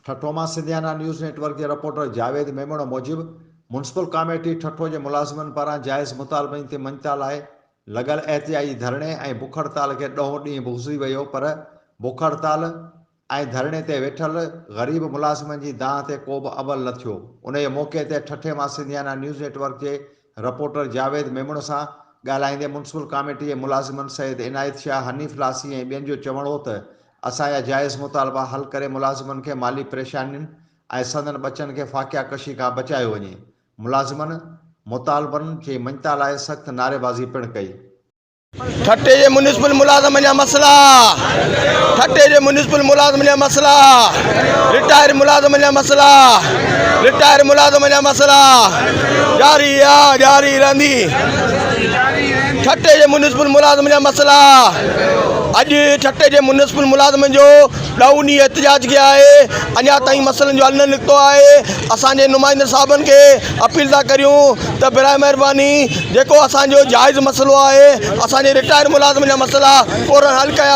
ٺٽو مان Sindhiana news net work جي reporter Javed Memon موجب ميونسپل ڪاميٽي ٺٽو جي ملازمن پاران جائز مطالبن تي مڃتا لاء لڳل احتجاجي ڌرڻي ۽ بک هڙتال کي ڏهون ڏينهن به گذري ويو پر بک هڙتال ۽ ڌرڻي تي ويٺل غريب ملازمن جي دانهن تي ڪو به عمل نه ٿيو. انهيء موقعي تي ٺٽي مان سنڌيانا نيوز نيٽ ورڪ جي رپورٽر جاويد ميمڻ سان ڳالهائيندي ميونسپل ڪاميٽي جي ملازمن سيد عنايت شاهه، حنيف لاسي ۽ ٻين جو چوڻ هو ته اسان جا جائز مطالبا حل ڪري ملازمن کي مالي پريشانين ۽ سندن ٻچن کي فاقيه ڪشي کان بچايو وڃي. ملازمن مطالبن جي مڃتا لاء سخت نعريبازي پڻ ڪئي. ٺٽي جي ميونسپل ملازمن جا مسئلا ٺٽي جي ميونسپل ملازمن جا مسئلا رٽائر ملازمن جا مسئلا رٽائر ملازمن جا مسئلا جاري آ جاري رهندي ٺٽي جي ميونسپل ملازمن جا مسئلا اڄ ٺٽي جي ميونسپل ملازمن جو ڏهون ڏينهن احتجاج ڪيو آهي اڃا تائين مسئلن جو حل نه نڪتو آهي اسان جي نمائندن صاحبن کي اپيل ٿا ڪريون ته براء مهرباني جيڪو اسان جو جائز مسئلو آهي اسان جي رٽائر ملازمن جا مسئلا فورن حل ڪيا.